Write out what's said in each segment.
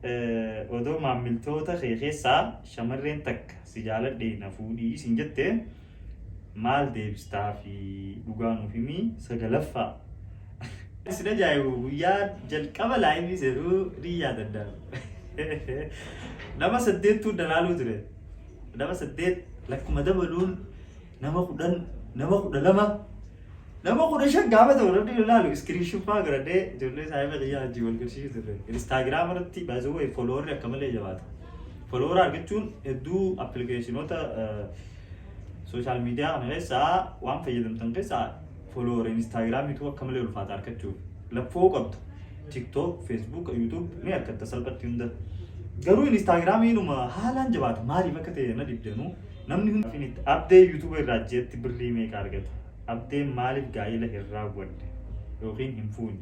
Odoo maammiltoota kee keessaa shamarreen takka si jaaladhe na fuudhii siin jette maal deebistaafi dhugaa nuuf himi sagalaffaa. Isin ajaa'ibu guyyaa jalqaba laayivii seenuu ni yaadadha. Nama saddeettuu dalaaluu ture. Nama saddeet lakkuma dabaluun nama 10 nama 12 Nama 15 gaafa ta'u namni nu ilaalu iskiriinshuut fa'aa godhadhee ijoollee saahiba kiyyaa wajjin wal garsiisu turre. Instaagiraama irratti baay'ee foloowarri akka malee jabaata. Folowara argachuun hedduu appilikeeshinoota sooshaal miidiyaa kana keessaa waan fayyadamtan keessaa folowara instaagiraamiitu akka malee ulfaata argachuuf. Laffoo qabdu. TikTok, Facebook, YouTube ni argatta salphatti hunda. Garuu instaagiraamiinuma haalaan jabaata. Maaliif akka ta'e na dhibdenu namni hundi abdee YouTube irraa ji'atti birrii meeqa argata? Abdeen maaliif gaa'ila hin raawwanne yookiin hin fuune?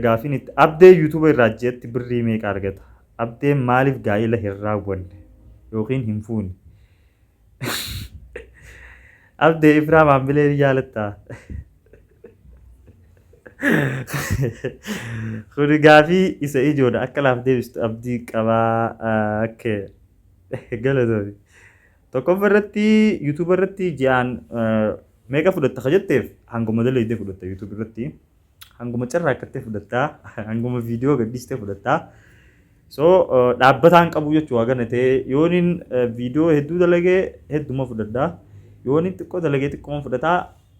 Gaafiin itti Abdee YouTube irraa ji'atti birrii meeqa argata? Abdeen maaliif gaa'ila hin raawwanne yookiin hin fuune? Abdee Ifraa Maammilee ni jaalattaa? Kuni gaafii isa ijoodha akka naaf deebistu abdii qabaa. Okay. Galatoomi. Tokkoffaa irratti YouTube irratti ji'aan meeqa fudhatta ka jetteef hanguma dalaydee fudhatta YouTube irratti. Hanguma carraaqattee fudhatta hanguma viidiyoo gadhiistee fudhatta. So dhaabbataan qabu jechuu hagana ta'e yoonin viidiyoo hedduu dalagee hedduma fudhadha. Yoonin xiqqoo dalagee xiqqooma fudhata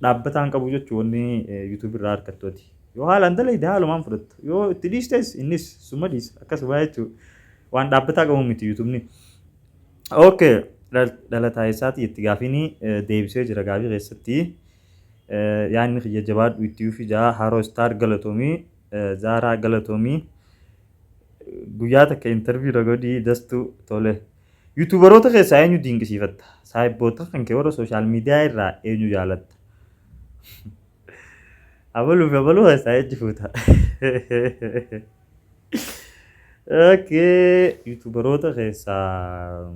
dhaabbataan qabu jechuu wanni YouTube irraa argattooti. Yoo haalaan dalayde haalumaan fudhatta. Yoo itti dhiistes innis suma dhiisa akkasuma jechuudha. Waan dhaabbataa qabu miti YouTubeni. Okay, dhalataa eessaati itti gaafiin deebisee jira gaafii keessatti. Yaadni kiyya jabaadhu itti ufi jaa Haroo Star galatoomii Zaaraa galatoomii guyyaa takka interview na godhii dastuu tole. Yuutuubaroota keessaa eenyu dinqisiifatta? Saahibboota kan kee warra sooshaal miidiyaa irraa eenyu jaalatta? Abaluu fi abaluu keessaa eenyu fuuta? Okay, yuutuubaroota keessaa